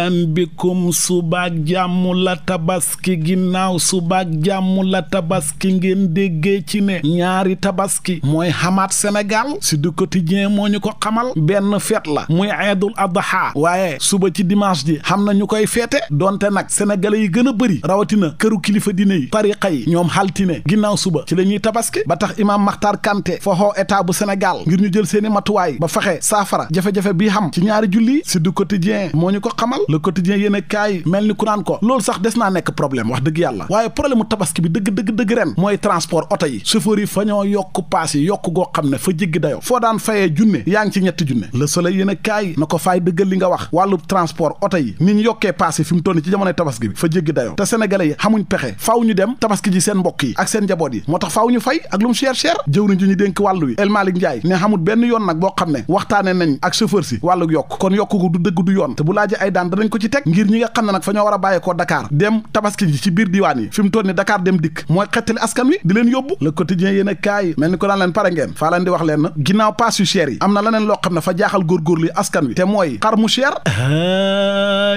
ahlan bikum subaak jàmm la tabaski ginnaaw subaak jàmm la tabaski ngeen déggee ci ne ñaari tabaski mooy xamaat Sénégal si du quotidien moo ñu ko xamal benn feet la muy eidul adha waaye suba ci dimanche ji xam na ñu koy feete donte nag sénégalais yi gën a bëri rawatina këru kilifa diine yi tariqa yi ñoom xaltine ginnaaw suba ci la ñuy tabaski ba tax imaam Makhtar Kanté fa xoo état bu Sénégal ngir ñu jël seeni matuwaay ba fexe saafara jafe-jafe bii xam ci ñaari julli si du quotidien moo ñu ko xamal le quotidien yéen a kaay mel ni ku naan ko loolu sax des naa nekk problème wax dëgg yàlla waaye problème mu tabaski bi dëgg ren mooy transport oto yi chauffeur yi fa ñoo yokk paas yi yokk goo xam ne fa jéggi dayo foo daan fayee junne yaa ngi ci ñetti junne le soleil yéen a kaay na ko faay dëggal li nga wax wàllu transport oto yi ni ñu yokkee paas yi fi mu toll ci jamonoy tabaski bi fa jéggi dayo te sénégalais yi xamuñ pexe faaw ñu dem tabaski ji seen mbokk yi ak seen njaboot yi moo tax faaw ñu fay ak lu mu cher jëwriñ ji ñu dénk wàllu wi El Malick Ndiaye ne xamul benn yoon nag boo xam ne waxtaane nañ ak chauffeur si wàllu yokk kon yokk gu du dëgg du yoon te bu laajee ay daan danañ ko ci teg ngir ñi nga xam ne nag fa ñoo war a bàyyeekoo Dakar dem tabaski ji ci biir diiwaan yi fi mu toll ni Dakar dem dikk mooy xettali askan wi di leen yóbbu le quotidien yéen a kaay mel ni ko daan leen pare ngeen faa leen di wax leen ginnaaw paas yu cher yi am na leneen loo xam ne fa jaaxal góorgóorlu yi askan wi te mooy xar mu cher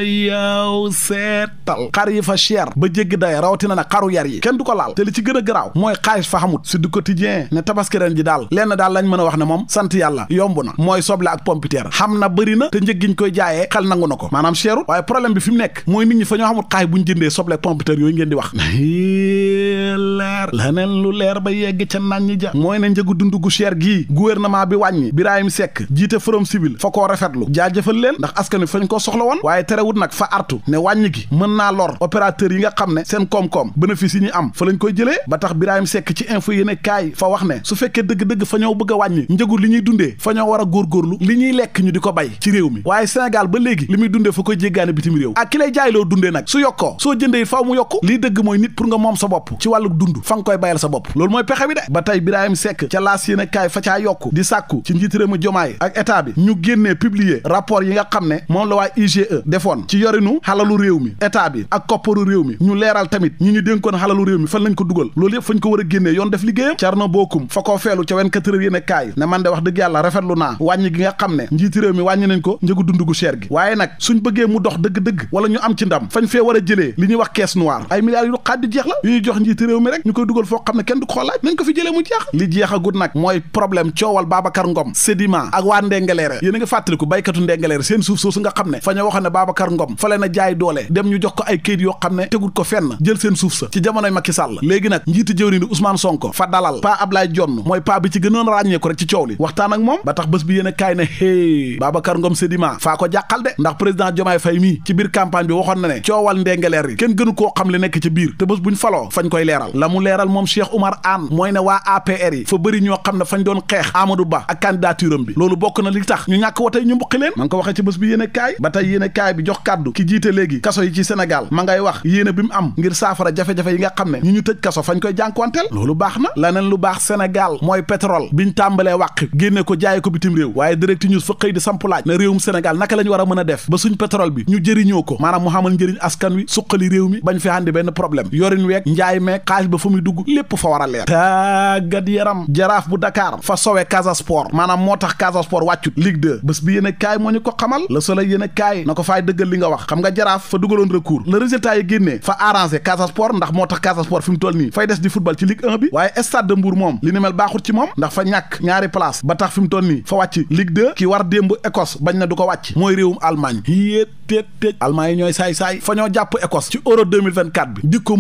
yow seetal xar yi fa cher ba jéggi day rawatina nag xaru yar yi kenn du ko laal te li ci gën a garaaw mooy xaalis fa xamut si du quotidien ne tabaski ren ji daal lenn daal lañ mën a wax ne moom sant yàlla yomb na mooy soble ak pompiteer xam na bëri na te njëg giñ koy jaayee xel nangu na ko maanaam cherut waaye problème bi fi mu nekk mooy nit ñi fa ñoo xamul xaay buñ jëndee soble ak pompiteer yooyu ngeen di wax leer laneen lu leer ba yegg ca nañ ja mooy ne njëgu dund gu cher gii gouvernement bi wàññi Birahim Seck jiite Forum Civil fa koo rafetlu jaajëfal leen ndax askan wi fañ koo soxla woon waaye terewut nag fa artu ne wàññi gi mën naa lor opérateur yi nga xam ne seen koom-koom bénéfice yi ñu am fa lañ koy jëlee ba tax Birahim Seck ci info yéene kaay fa wax ne su fekkee dëgg-dëgg fa ñoo bëgg a wàññi njëgu li ñuy dundee fa ñoo war a góorgóorlu li ñuy lekk ñu di ko bay ci réew mi waaye Sénégal ba léegi li muy dundee fa koy jéggaane bitim réew ak ki lay jaay loo dundee nag su yokkoo soo jëndee faaw mu yokku lii dëgg mooy nit pour nga moom sa bopp ci wàllu dund fa nga koy bayal sa bopp loolu mooy pexe bi de ba tey Birahim Seck ca laas yéene kaay fa caa yokku di sàkku ci njiit réew mi Jomaay ak état bi ñu génnee publier rapport yi nga xam ne moom la waa IGE defoon ci yorinu xalalu réew mi état bi ak kopparu réew mi ñu leeral tamit ñi ñu dénkoon xalalu réew mi fan lañ ko dugal loolu yëpp fañ ko war a génnee yoon def liggéeyam Thierno Bocoum fa koo feelu ca 24 heures yéene kaay ne man de wax dëgg yàlla rafetlu naa wàññi gi nga xam ne njiiti réew mi wàññi nañ ko njëgu dund gu cher gi waaye nag suñ bëggee mu dox dëgg-dëgg wala ñu am ci ndam fañ fee war a jëlee li ñuy wax caisse noire ay milliards yu xaat di jeex la yu ñuy jox njiiti réew mi rek ñu koy dugal foo xam ne kenn du ko laaj nañ ko fi jëlee mu jeex li jeexagut nag mooy problème coowal Babacar Ngom Sedima ak waa Ndengaleere yéen a nga fàttaliku baykatu Ndengaleere seen suuf soosu nga xam ne fa ñoo waxoon ne Babacar Ngom fa leen a jaay doole dem ñu jox ko ay këyit yoo xam ne tegut ko fenn jël seen suuf sa ci jamonoy Macky Sall léegi nag njiiti jëwriñ di Ousmane Sonko fa dalal Pa Ablaye Jonn mooy pa bi ci gënoon ràññee ko rek ci coow li waxtaan ak moom ba tax bés bi yéen a kaay ne hé Babacar Ngom Sedima faa ko jàqal de ndax président Diomaye Faye mii ci biir campagne bi waxoon na ne coowal Ndengaleer yi kenn gënu koo xam li nekk ci biir te bés buñ faloo fañ koy leeral la mu leeral moom Cheikh Oumar Anne mooy ne waa APR yi fa bëri ñoo xam ne fañ doon xeex Amadou Ba ak candidature am bi loolu bokk na li tax ñu ñàkk wa tey ñu mbuqi leen ma ngi ko waxee ci bés bi yéen a kaay ba tey yéen a kaay bi jox kàddu ki jiite léegi kaso yi ci Sénégal ma ngay wax yéene bi mu am ngir saafara jafe-jafe yi nga xam ne ñu tëj kaso fañ koy jànkuwanteel loolu baax na laneen lu baax Sénégal mooy pétrole biñ tàmbalee wàq génne ko jaaye ko bitim réew waaye Direct News fa xëy di sampulaaj ne réewum Sénégal naka la ñu war a mën a def ba suñ pétrole bi ñu jëriñoo ko maanaam mu xamal njëriñ askan wi suqali réew mi bañ fi handi benn problème yorin weeg njaay meeg xaalis ba fa muy dugg lépp fa war a leer tàggat yaram jaraaf bu Dakar fa sowe Casa Sport maanaam moo tax Casa Sport wàccut Ligue 2 bés bi yéen a kaay moo ñu ko xamal Le Soleil yéen a kaay na ko faay dëggal li nga wax xam nga jaraaf fa dugaloon recours le résultat yi génnee fa arrangé Casa Sport ndax moo tax Casa Sport fi mu toll nii fay des di football ci Ligue 1 bi waaye Stade de Mbour moom li ni mel baaxut ci moom ndax fa ñàkk ñaari place ba tax fi mu toll nii fa wàcc Ligue 2 ki war démb Écosse bañ na du ko wàcc mooy réewum Allemagne yéet téet Allemagne yi ñooy saay-saay fa ñoo jàpp Écosse ci Euro 2024 bi di ko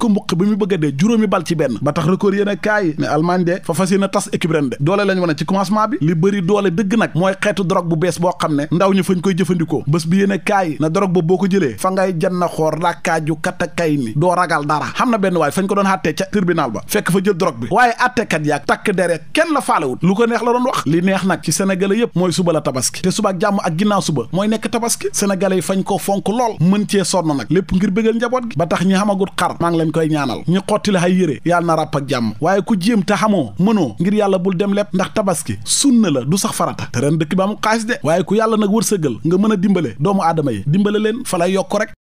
mbuqi bi mu bëgg a dee juróomi bal ci benn ba tax record yéen a kaay ne Allemagne de fa fas yéene tas équipe ren de doole lañ wane ci commencement bi li bëri doole dëgg nag mooy xeetu drogue bu bees boo xam ne ndaw ñu fañ koy jëfandikoo bés bi yéen a kaay na drogue ba boo ko jëlee fa ngay janna xoor rakkaaju katakay ni doo ragal dara xam na benn waay fañ ko doon àttee ca tribunal ba fekk fa jël drogue bi waaye àttekat yaag takk dere kenn la faalewut lu ko neex la doon wax li neex nag ci sénégalais yépp mooy suba la tabaski te suba ak jàmm ak ginnaaw suba mooy nekk tabaski sénégalais yi fañ ko fonk lool mën cee sonn nag lépp ngir bëggal njaboot gi ba tax ñi xamagut xar maa ngi leen koy ñaanal ñi xotti la ay yére yàlla na ràpp ak jàmm waaye ku jéem te xamoo mënoo ngir yàlla bul dem lépp ndax tabaski sunna la du sax farata te ren dëkk bi am xaalis de waaye ku yàlla nag wërsëgal nga mën a dimbale doomu aadama yi dimbale leen fa lay yokk rek